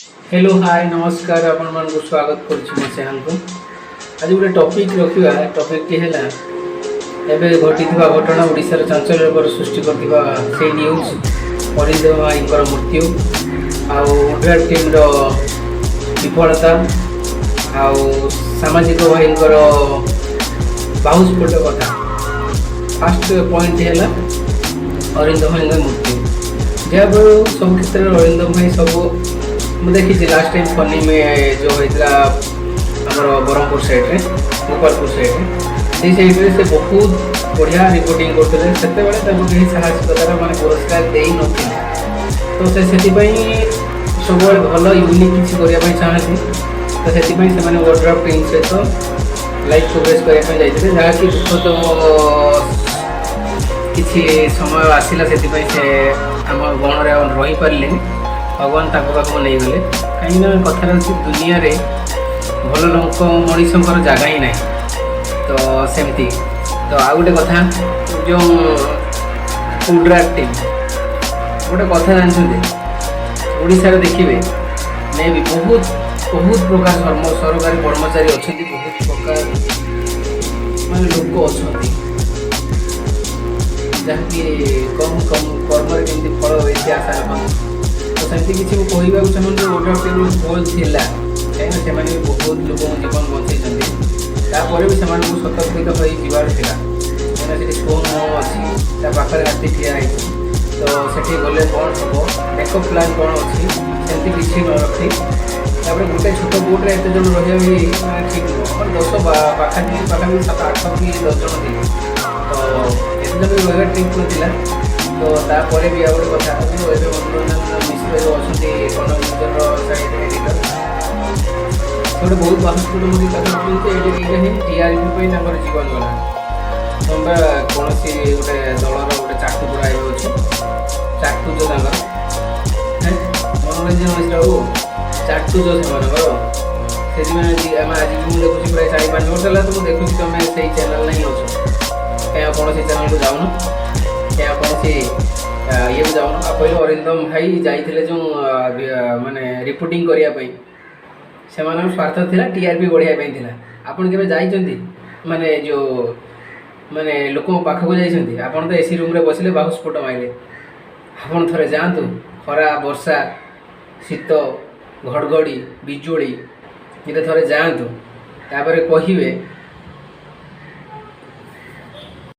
Hello, ହାଏ, ନମସ୍କାର। ଆପଣମାନଙ୍କୁ ସ୍ୱାଗତ କରୁଛି ମୋ ଚ୍ୟାନେଲକୁ। ଆଜି ଗୋଟେ ଟପିକ୍ ରଖିବା। ଟପିକ୍ଟି ହେଲା ଏବେ ଘଟିଥିବା ଘଟଣା, ଓଡ଼ିଶାର ଚାଞ୍ଚଲ୍ୟକର ସୃଷ୍ଟି କରିଥିବା ସେଇ ନ୍ୟୁଜ୍, ଅରିନ୍ଦମ ଭାଇଙ୍କର ମୃତ୍ୟୁ ଆଉ ଓଡ୍ରାଫ୍ ଟିମ୍ର ବିଫଳତା ଆଉ ସାମାଜିକ ଭାଇଙ୍କର ବାହୁସ୍ଫୋଟ କଥା। ଫାଷ୍ଟ ପଏଣ୍ଟ ହେଲା ଅରିନ୍ଦମ ଭାଇଙ୍କ ମୃତ୍ୟୁ। ଯାହାଫଳରେ ସବୁ କ୍ଷେତ୍ରରେ ଅରିନ୍ଦମ ଭାଇ ସବୁ ମୁଁ ଦେଖିଛି। ଲାଷ୍ଟ ଟାଇମ୍ ଫନି ଯେଉଁ ହେଇଥିଲା ଆମର ବ୍ରହ୍ମପୁର ସାଇଡ଼୍ରେ, ଗୋପାଳପୁର ସାଇଡ଼୍ରେ, ସେଇ ସାଇଡ଼୍ରେ ସେ ବହୁତ ବଢ଼ିଆ ରିପୋର୍ଟିଂ କରୁଥିଲେ। ସେତେବେଳେ ତାଙ୍କୁ କେହି ସାହସିକତାର ମାନେ ପୁରସ୍କାର ଦେଇନଥିଲେ। ତ ସେ ସେଥିପାଇଁ ସବୁବେଳେ ଭଲ ୟୁନିକ୍ କିଛି କରିବା ପାଇଁ ଚାହାନ୍ତି। ତ ସେଥିପାଇଁ ସେମାନେ ଓଡ୍ରାଫ୍ ଟିମ୍ ସହିତ ଲାଇଭ୍ କଭରେଜ୍ କରିବା ପାଇଁ ଯାଇଥିଲେ, ଯାହାକି ଦୁଃଖଦ କିଛି ସମୟ ଆସିଲା। ସେଥିପାଇଁ ସେ ଆମ ଗହଣରେ ଆଉ ରହିପାରିଲେନି। ଭଗବାନ ତାଙ୍କ ପାଖକୁ ନେଇଗଲେ। କାହିଁକିନା କଥାରେ ଅଛି, ଦୁନିଆରେ ଭଲ ଲୋକ ମଣିଷଙ୍କର ଜାଗା ହିଁ ନାହିଁ। ତ ସେମିତି ତ ଆଉ ଗୋଟେ କଥା, ଯେଉଁ ଓଡ୍ରାଫ୍ ଟିମ୍, ଗୋଟେ କଥା ଜାଣିଛନ୍ତି? ଓଡ଼ିଶାରେ ଦେଖିବେ ମେ ବି ବହୁତ ବହୁତ ପ୍ରକାର ସରକାରୀ କର୍ମଚାରୀ ଅଛନ୍ତି, ବହୁତ ପ୍ରକାର ମାନେ ଲୋକ ଅଛନ୍ତି, ଯାହାକି କମ୍ କମ୍ କର୍ମରେ କେମିତି ଫଳ ବେଶୀ ଆଶା ରଖନ୍ତି। ତ ସେମିତି କିଛି ମୁଁ କହିବାକୁ ଚାହୁଁନି ଯେ ଓଡ୍ରାଫ୍ ଟିମ୍ର ଭୁଲ ଥିଲା, କାହିଁକିନା ସେମାନେ ବି ବହୁତ ଲୋକଙ୍କ ଜୀବନ ବଞ୍ଚେଇଛନ୍ତି। ତାପରେ ବି ସେମାନଙ୍କୁ ସତର୍କିତ ହୋଇ ଯିବାର ଥିଲା, କାହିଁକିନା ସେଠି ସୁଅ ମୁହଁ ଅଛି, ତା ପାଖରେ ହାତୀ ଠିଆ ହେଇଛି। ତ ସେଠି ଗଲେ କ'ଣ ହେବ, ବ୍ୟାକଅପ୍ ପ୍ଲାନ୍ କ'ଣ ଅଛି, ସେମିତି କିଛି ନ ରଖି, ତାପରେ ଗୋଟେ ଛୋଟ ବୋଟ୍ରେ ଏତେ ଜଣ ରହିବା ବି ମାନେ ଠିକ୍ ନୁହଁ। ମାନେ 10 ପାଖାପାଖି ପାଖାପାଖି 7 8 କି 10 ଜଣ ଥିଲେ। ତ ଏତେ ଜଣ ବି ରହିବା ଠିକ୍ ନଥିଲା। ତ ତାପରେ ବି ଆଉ ଗୋଟେ କଥା, ଯେଉଁ ଏବେ ମନୋରଞ୍ଜନ ମିଶ୍ର ଯେଉଁ ଅଛନ୍ତି, କନକ ନ୍ୟୁଜର ସାଇଡ୍ ଏଡ଼ିଟର, ସେ ଗୋଟେ ବହୁତ ବାହୁସ୍ଫୋଟ ମୋଦି କଥା କହୁଛନ୍ତି। ଏଇଠି ଏଇଟା ହିଁ ଟିଆରପି ପାଇଁ ତାଙ୍କର ଜୀବନ ଗଲା। ତମେ ବା କୌଣସି ଗୋଟେ ଦଳର ଗୋଟେ ଚାଟୁ ପୁରା ଏବେ ଅଛି, ଚାଟୁଛ ତାଙ୍କର। ହେଁ, ମନୋରଞ୍ଜନ ମିଶ୍ର ବାବୁ, ଚାଟୁଛ ସେମାନଙ୍କର। ସେଥିପାଇଁ ଆଜି ଆମେ ଆଜି ବି ମୁଁ ଦେଖୁଛି, ପ୍ରାୟ 4-5 ବର୍ଷ ହେଲା ତ ମୁଁ ଦେଖୁଛି, ତମେ ସେଇ ଚ୍ୟାନେଲରେ ହିଁ ଅଛ। କାହିଁ ଆଉ କୌଣସି ଚ୍ୟାନେଲକୁ ଯାଉନ? କାହିଁ ଆଉ କୌଣସି ଇଏକୁ ଯାଉନ? ଆଉ କହିଲେ ଅରିନ୍ଦମ ଭାଇ ଯାଇଥିଲେ ଯେଉଁ ମାନେ ରିପୋର୍ଟିଂ କରିବା ପାଇଁ, ସେମାନଙ୍କ ସ୍ୱାର୍ଥ ଥିଲା, ଟିଆରପି ବଢ଼ିବା ପାଇଁ ଥିଲା। ଆପଣ କେବେ ଯାଇଛନ୍ତି, ମାନେ ଯେଉଁ ମାନେ ଲୋକଙ୍କ ପାଖକୁ ଯାଇଛନ୍ତି? ଆପଣ ତ ଏସି ରୁମ୍ରେ ବସିଲେ, ବାହୁସ୍ଫୋଟ ମାଇଲେ। ଆପଣ ଥରେ ଯାଆନ୍ତୁ, ଖରା, ବର୍ଷା, ଶୀତ, ଘଡ଼ଘଡ଼ି, ବିଜୁଳି, ଏଇଟା ଥରେ ଯାଆନ୍ତୁ, ତାପରେ କହିବେ।